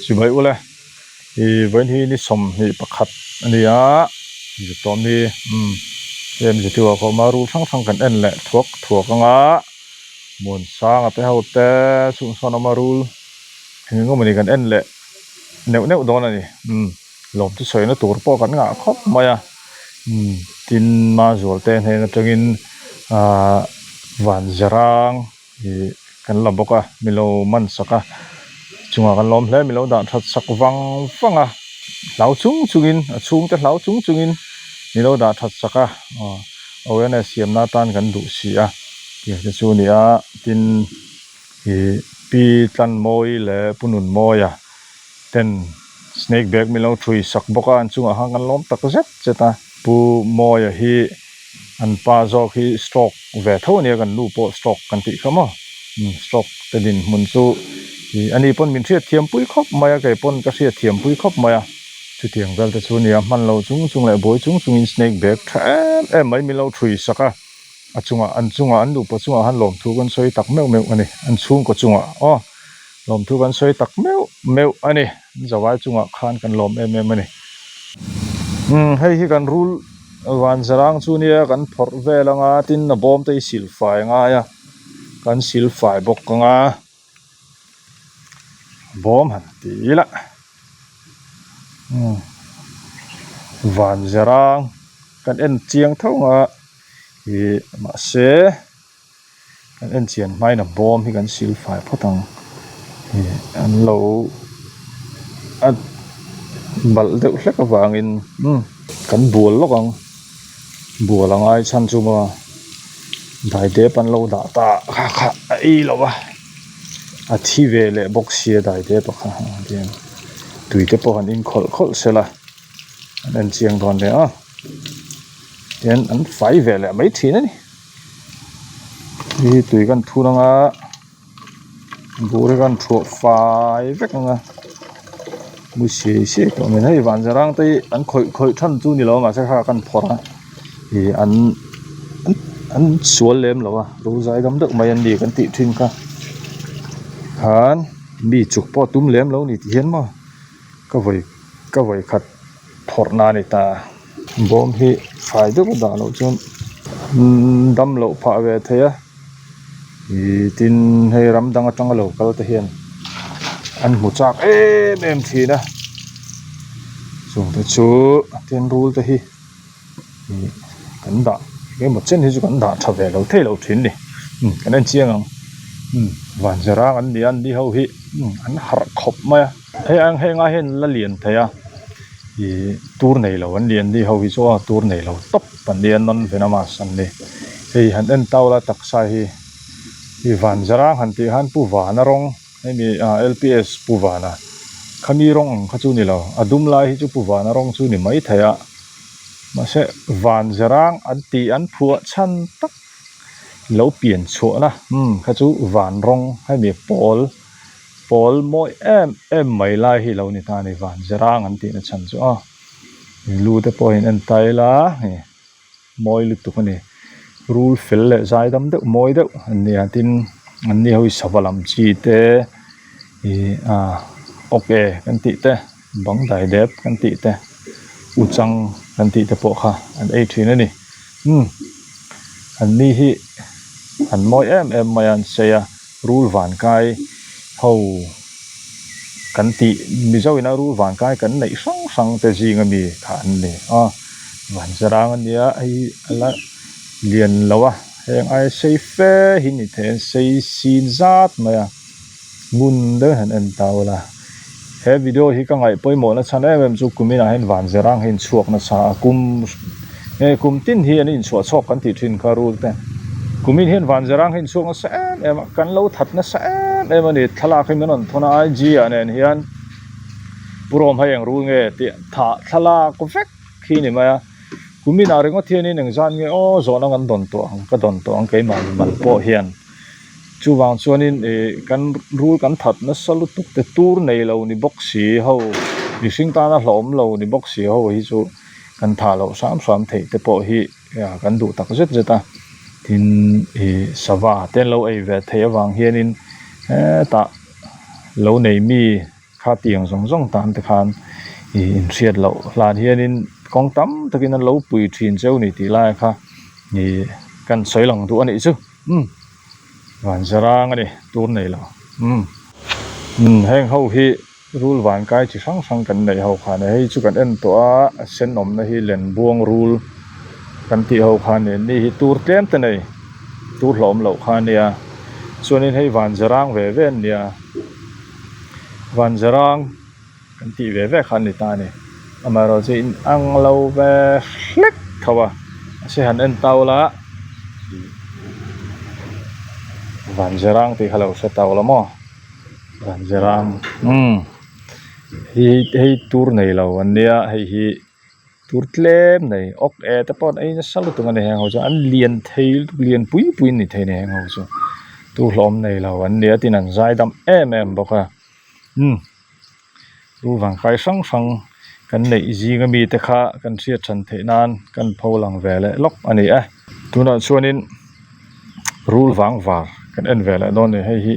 Chibai ule ih vawiin hi ni 21 a ni a zirtawm hi umm heng zirtirtu ah pawh rul hrang hrang kan en leh thuak thuak ang a Muansanga te ho te chung sawn awm a rul eng eng emawni kan en leh neuh neuh dawn a ni umm lawm chu sawina tur pawh kan ngah khawp mai a umm tin Mazualte hnen atangin ahh Vanzarang. Ih kan la bawk a milo man sak a chungah kan lawm hle milo dah that sak vang vang a hlau chung chungin a chhungte hlau chung chungin milo dah that sak a aw awareness siamna atan kan duh si a tih te chu a ni a tin ih pi Tlanmawi leh Pu Nunmawia ten snake bag milo thui sak bawk a an chungah khan kan lawm tak zet zet a Pu Mawia hi. An pa zawk hi stroke ve tho ania kan nu pawh stroke kan tih kha maw umm stroke te dinhmun chu ih ani pawn min hriat thiam pui khawp mai a kei pawn ka hriat thiam pui khawp mai a chutiang vel te chu nia hman lo chung chung leh buai chung chungin snake bag tha em em mai min lo thui sak a a chungah an chungah an nupa chungah khan lawmthu kan sawi tak meuh meuh a ni an chhungkaw chungah aw lawmthu kan sawi tak meuh meuh a ni an zawai chungah khan kan lawm em em a ni umm hei hi kan rul. Vanzarang chu nia kan phawrh vel anga tin a bawm te hi sil fai a ngai a kan sil fai bawk anga bawm han ti ila umm Vanzarang kan en chiang tho ang a ih mahse. Kan en chian hmain a bawm hi kan sil fai phawt ang ih an lo a balh deuh hlek avangin umm kan bual lawk ang bual a ngai chhan chu maw daidep an lo dah ta kha kha a ei lo a a thi ve leh bawk sia daidep a kha tui te pawh han in khawlh khawlh sela an en chiang dawn hle a tihian an fai ve leh mai thin a ni. Hei hi tui kan thur anga bur hi kan thuah fai vek anga mu siai siai tawh mai hei vanzarang te hi an khawih khawih than chu ni lo a mahse kha kan phawrh a ih an an sual lem lo a ro zai dam deuh mai an ni kan tih thin kha khan mi chuk pawh tum lem lo ni ti hian maw ka vawi ka vawi khat phawrh na a ni ta. Bawm hi fai deuh a dah loh chuan dam loh phah ve thei a ih tin hei ram dang atanga lo kal te hian an hmu chak em em thin a chung te chu tin rul te hi ih kan dah engemaw chen hi chu kan dah tha ve lo thei lo thin a ni kan en chiang ang vanzarang an ni a an ni ho hi an harh khawp mai a. Hei ang heng ah hian la lian thei a ih tur nei lo an ni an ni ho hi chu aw tur nei lo tawp an nia non venomous an ni hei han en tau la taksa hi ih van zarang han tih khan pu vana rawng hemi ah lps pu vana khami rawng ang kha chu ni lo a dum lai hi chu pu vana rawng chu ni mai thei a mahse van zarang an tih an phuah chhan tak lo pian chhuahna umm kha chu van rawng hemi pawl. Pawl mawi em em mai lai hi lo ni ta a ni van zirang an tihna chhan chu a lu te pawh in en ta ila hei mawi lutuk a ni rul fel leh zai dam deuh mawi deuh an ni a tin an ni ho hi sava lam chi te ih a awk e kan tih te bang dai dep kan tih te uchang kan tih te pawh kha an ei thin a ni umm an ni hi an mawi em em mai a an sei a. Rul vankai ho kan tih Mizo ina rul vankai kan neih hrang hrang te zing ami kha an ni a vanzarang a nia hei a la lian lo a heng ai sei fe hi ni thei a sei sin zat mai a ngun deuh hian en ta ula he video hi ka ngaih pawimawh na chhan em em chu kuminah hian vanzarang hi inchhuak nasa a kum Hei kum tin hi an inchhuah chhawk kan tih thin kha rul te. Kumin hian Vanzarang hi inchhuak nasa em em a, kan lo that nasa em em a ni. Thlalak hi min rawn thawn a, IG ah nen hian Pu Rawm hei eng rul nge tih thah thlalak vek khi ni mai a. Kumin ah ringawt hianin engzat nge aw zawhna kan dawn tawh ang, ka dawn tawh ang keimah mimal pawh hian. Chuvang chuanin ih kan rul kan that nasa lutuk te tur nei lo ni bawk si ho, mihring tana hlauhawm lo ni bawk si ho hi chu. Kan thah loh hram hram theih te pawh hi kan duh tak zet zet a tin ih sava te an lo ei ve theih avang hianin hetah lo nei mi Kha tiang zawng zawng tan te khan ih inhriat loh hlan hianin kawng tam takin an lo pui thin cheu ni tih lai kha ih kan sawi lang duh a nih chu umm vanzarang a ni tur nei lo umm umm heng ho hi rul vankai chi hrang hrang kan neih ho khan hei chu kan en tawh a a sen awmna hi lenbuang rul kan tih ho khan ni ni hi tur tlem te nei tur hlawm loh kha a nia chuanin hei vanzarang ve ve an nia. Vanzarang kan tih ve ve kha a ni ta a ni amaherawh chu in ang lo ve hlek tho a mahse han en tau la Vanzarang tih kha lo hre tau la maw Vanzarang umm hei tur nei lo an nia hei hi. Tur tlem nei awk e te pawh an ei nasa lutuk a ni heng ho chu an lian thei lutuk lian pui pui an ni thei a ni heng ho chu tu hlawm nei lo an nia tin an zai dam em em bawk a umm chu vang kai hrang hrang kan neih zing ami te kha kan hriat than theih nan kan pho lang ve leh lawk a ni e tunah chuanin. Rul vang var kan en ve leh dawn a ni hei hi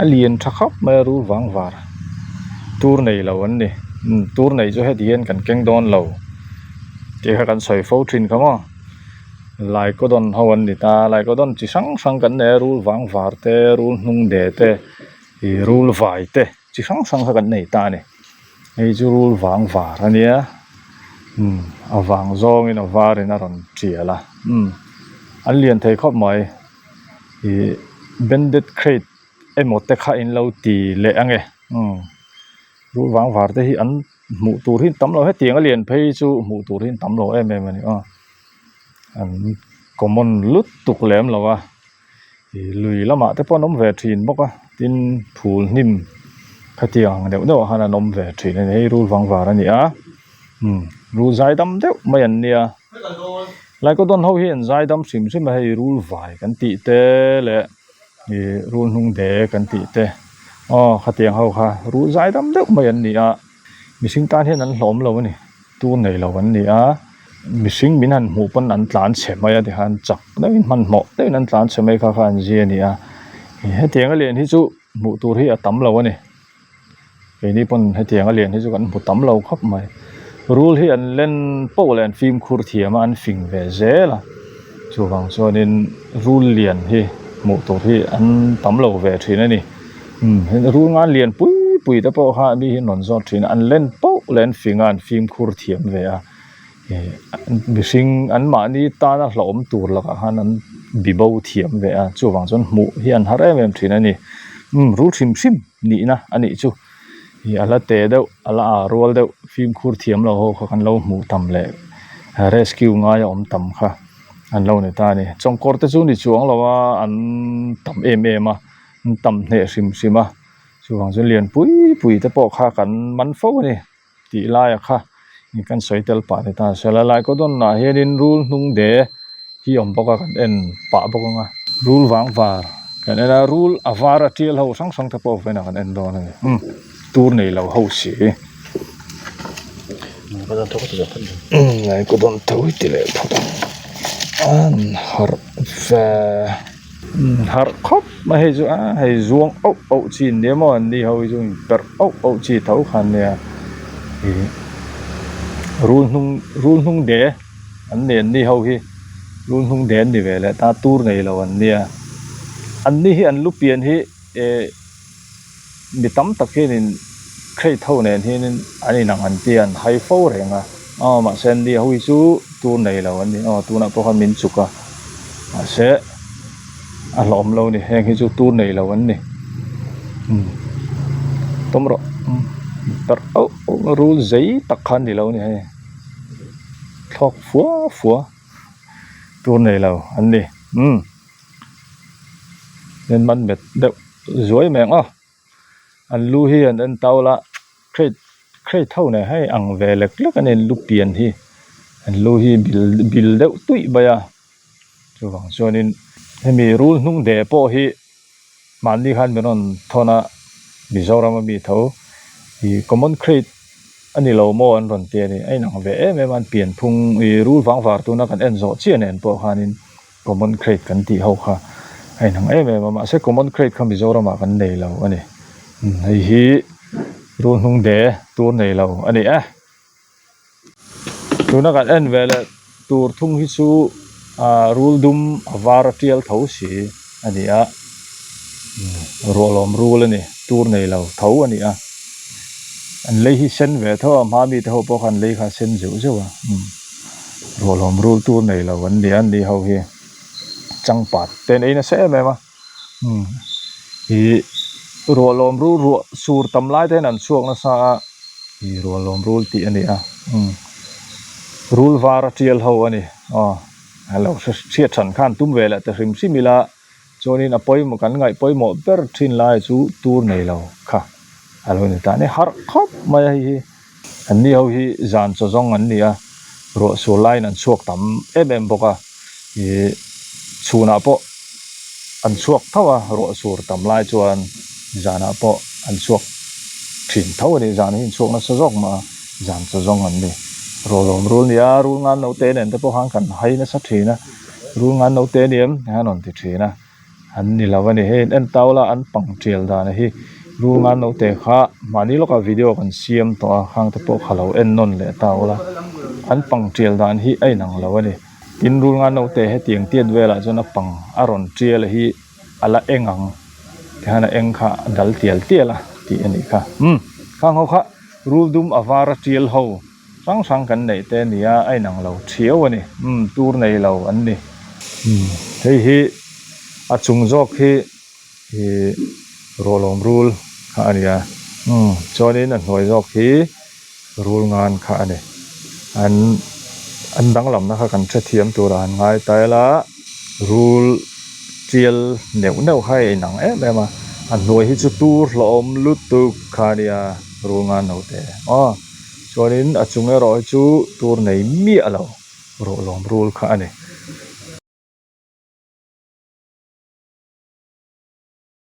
a lian tha khawp mai a rul vang var tur nei lo an ni umm tur nei chu heti hian kan keng dawn lo tih kha kan sawi fo thin kha maw laikawdawn ho an ni ta laikawdawn chi hrang hrang kan nei a rul vang var te rul hnung de te ih rul vai te chi hrang hrang kha kan nei ta a ni. Hei chu rul vang var a nia umm a vang zawngin a varin a rawn tial a umm an lian thei khawp mai ih banded crate emaw te kha in lo ti leh ange umm rul vang var te hi an hmuh tur hi an tam lo hetiang a lian phei chu hmuh tur hi an tam lo em em a ni aw an common lutuk lem lo a. Ih lui lamah te pawh an awm ve thin bawk a tin phul hnim khatiang ang deuh deuh ah khan an awm ve thin a ni hei rul vang var a ni a umm rul zai dam deuh mai an nia laikawdawn ho hi an zai dam hrim hrim a hei rul vai kan tih te leh ih rul hnung de kan tih te aw khatiang ho kha rul zai dam deuh mai an ni a. Mihring tan hian an hlawm lo a ni tur nei lo an ni a mihring min han hmuh pawn an tlan chhe mai a tikhan chak deuhin hmanhmawh deuhin an tlan chhe mai kha kha an zia a ni a hetiang a lian hi chu hmuh tur hi a tam lo a ni keini pawn hetiang a lian hi chu kan hmu tam lo khawp mai rul hi an len poh leh an fimkhur thiam a an fing ve zel a chuvang chuanin rul lian hi hmuh tur hi an tam lo ve thin a ni. Umm rul ngan lian pui pui te pawh kha mi hi an rawn zawt thin a an len poh leh an fing a an fimkhur thiam ve a ih mihring an mahni tana hlauhawm tur lakah khan an bibo thiam ve a chuvang chuan hmuh hi an har em em thin a ni umm rul hrim hrim nihna a nih chu ih a la te deuh a la ah rual deuh fimkhur thiam lo ho kha kan lo hmuh tam leh rescue ngai a awm tam kha an lo ni ta a ni chawngkawr te chu ni chuang lo a an tam em em a. An tam hneh hrim hrim a chuvang chuan lian pui pui te pawh kha kan man fo a ni tih laia kha kan sawi tel pah ni ta se la lai kaw dawn ah hianin rul hnung de hi a awm bawk a kan en pah bawk ang a rul vang var kan en a rul a var a tial ho hrang hrang te pawh vawiin ah kan en dawn a ni umm tur nei lo ho si umm kaw dawn tho hi ti leh phawt ang an harh ve. Harh khawp mai hei chu a hei zuang auh auh chi an nia maw an ni ho hi chu in perh auh auh chi tho kha an nia ih rul hnung rul hnung de an ni an ni ho hi rul hnung de an ni ve leh ta tur nei lo an nia an ni hi an lu pian hi eh. Mi tam tak hianin crate ho nen hianin an inang an tia an hai fo reng a aw mahse an ni ho hi chu tur nei lo an ni aw tunah pawh khan min chuk a mahse a hlawm lo a ni heng hi chu tur nei lo an ni umm tawm rawh tarh auh auh a rul zei tak kha an ni lo a ni hei thlawk fua fua tur nei lo an ni umm. En man bet deuh zuai mai ang aw an lu hi an en tau la crate crate ho nen hei ang ve lek lek a ni an lu pian hi an lu hi bil bil deuh tuih mai a chuvang chuanin hemi rul hnung de pawh hi mahni khan min rawn thawn a Mizoram a mi tho ih common crate a ni lo maw an rawn ti a ni a inang ve em em a an pianphung ih rul vang var tuna kan en zawh chiah nen pawh khanin. Common crate kan tih ho kha a inang em em a mahse common crate kha Mizoramah kan nei lo a ni hei hi. Rul hnung de tur nei lo a ni e. Tuna kan en ve leh tur thung hi chu ah rul dum a var a tial tho si a ni a rualawm rul a ni tur nei lo tho a ni a an lei hi sen ve tho a hma mite ho pawh khan lei kha a sen zeuh zeuh a rualawm rul tur nei lo an ni a an ni ho hi changpat te an ei nasa em em a. Ih ruahlawm rul ruah sur tam lai te hian an chhuak nasa a ih ruahlawm rul tih a ni a rul var a tial ho a ni aw a lo hriat than khan tum ve leh ta hrim hrim ila chuanin a pawimawh kan ngaih pawimawh ber thin lai chu tur nei lo kha a lo ni ta a ni harh khawp mai a hei hi. An ni ho hi zan chaw zawng an ni a, ruah sur laiin an chhuak tam em em bawk a, ih chhunah pawh an chhuak tho a, ruah sur tam lai chuan zanah pawh an chhuak thin tho a ni, zan hi an chhuak nasa zawk mah a, zan chaw zawng an ni. Rualawm rul ni a, rul ngan note nen te pawh khan kan hai nasa thin a, rul ngan note a ni em han rawn ti thin a. An ni lo a ni hei en tau la an pang tial dan hi rul ngan naute kha mahni lawkah video kan siam tawh a khang te pawh kha lo en nawn leh ta ula an pang tial dan hi a inang lo a ni tin rul ngan naute hetiang tiat velah chuan a pang a rawn tial hi a la eng ang tikhan a eng kha a dal tial tial a tih a nih kha umm khang ho kha rul dum a var a tial ho. Hrang hrang kan neih te nia a inang lo thiau a ni umm tur nei lo an ni umm hei hi a chung zawk hi ih rualawm rul kha a ni a umm chuanin a hnuai zawk hi rul ngan kha a ni an an danglamna kha kan hrethiam turah han ngai ta ila rul tial neuh neuh kha a inang em em a a hnuai hi chu tur hlauhawm lutuk kha a nia rul ngan lo te aw. Chuanin a chung erawh hi chu tur nei miah lo ruahlawm rul kha a ni.